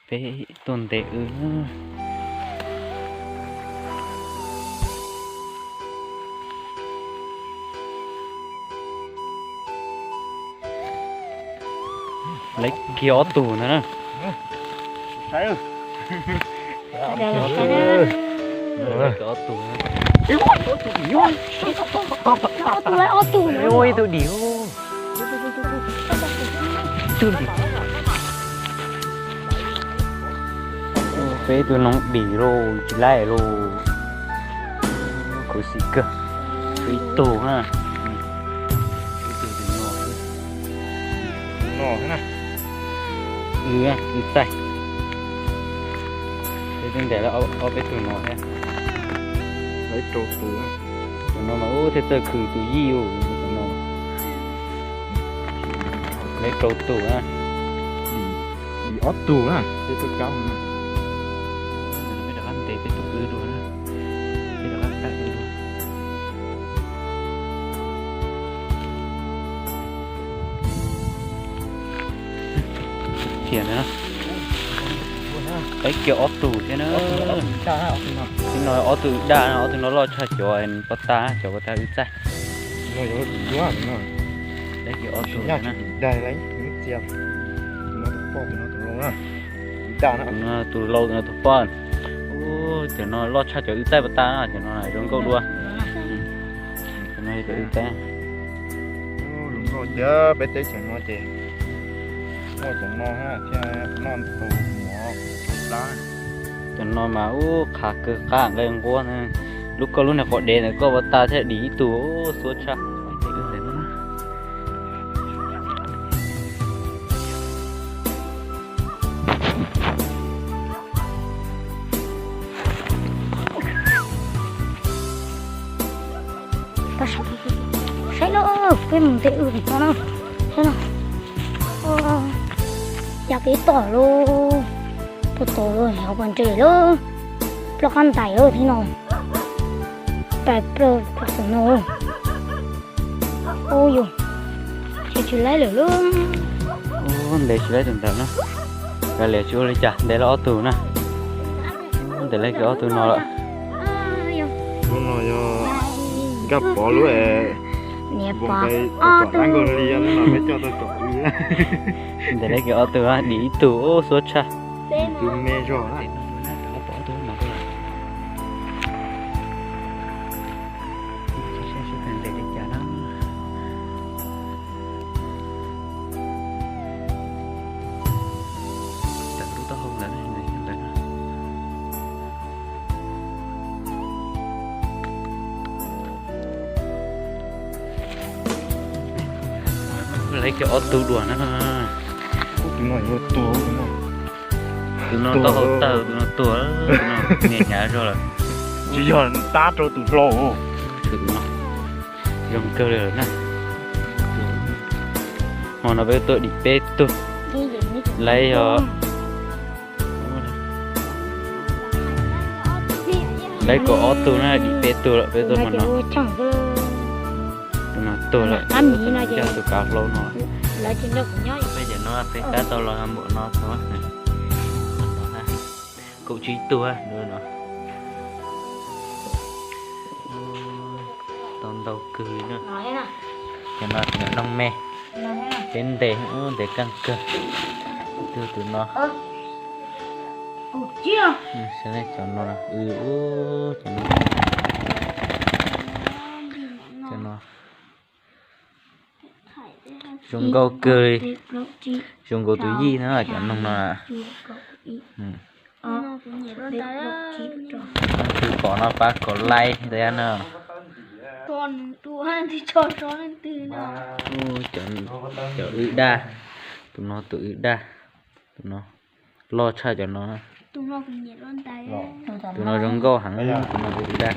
Peb tuaj ntes wb na. Lawv kiag ob tug ntag na. Ob tug. Ob tug, ob tug. Peb tug noog dim lauj, tsis laib lauj. Khuv xim kawg. Peb ib tug na. Wb, wb txaij. Peb twb ntes lawm ob peb tug no thiab. Lawv rau tus, tus no mas ub thiaj txawj khwv tus yij ub, tus no. Lawv rau tus na. Dim ob tug na, peb tuaj kab no. Peb rov qab ntes peb tus wb dua na. Peb rov qab ntes wb dua. Tiag na. Peb kiag ob tug thiab na. Tib no ob tug wb daj na, ob tug no loj tshaj cov pov tas, cov pov tas wb txaij. Peb kiag ob tug thiab na. Tus no tus laus, tus no tus poj. Ub, cov no loj tshaj cov wb txaij pov tas na, cov no zoo nkauj dua. Cov no yog cov wb txaij. Zoo nkauj tiag, peb teb chaws no ces muaj cov no thiaj noj tus mov plab. Cov no mas ub qhav kawg, qab nqaij nquab na. Lub koj lub niag quav dev ntawd koj pov tas thiaj dim ib tug, ub xuab tshaj. Saib no, peb mus ntes wb no na. Saib no, ya peb tom lauj, puag tom lauj, hauv pas ntses lauj, ploj qab ntais lauj thiab no. Pais plaws puag tom no. Ub yus, tsis tsis laib lawm lauj. Ub, ntes tsis laib tus ntawd na. Kav liam tsis ua li cas, ntes lawm ob tug na. Ntes lawm kiag ob tug no lawm. Lub no yog Nkaj Pov lub es, niam Pov, ntes lawm kiag ob tug, dim ib tug, ub xuab tshaj. Tus me zog na. Lawv kiag ob tug dua na. Tus no taub hau tawg, tus no tuag, tus no niag hnyav zog lawm. Tsis yog tab rau tus hlau. Tus no zoo kawg li lawm na. Hmo no peb tuaj dim peb tug, lawv yog, lawv kaum ob tug na, dim peb tug lawm peb tuaj hmo no. Tus no tuag lawm, coj tus kav hlau no. Peb cov no peb kab tau los npaum no tau, kaum tsib tug no. Tau ntau kawg li na. Cov no cov noog me, peb ntes, ntes kaj kawg. Tus no, cov no, cov no, cov no. Zoo nkauj kawg li. Zoo nkaus tus yij na cov noog no. Tus pom no pab kom like ntawd na. Cov wb daj, tus no tus wb daj, tus no loj tshaj cov no. Tus no zoo nkauj heev, tus no tus wb daj.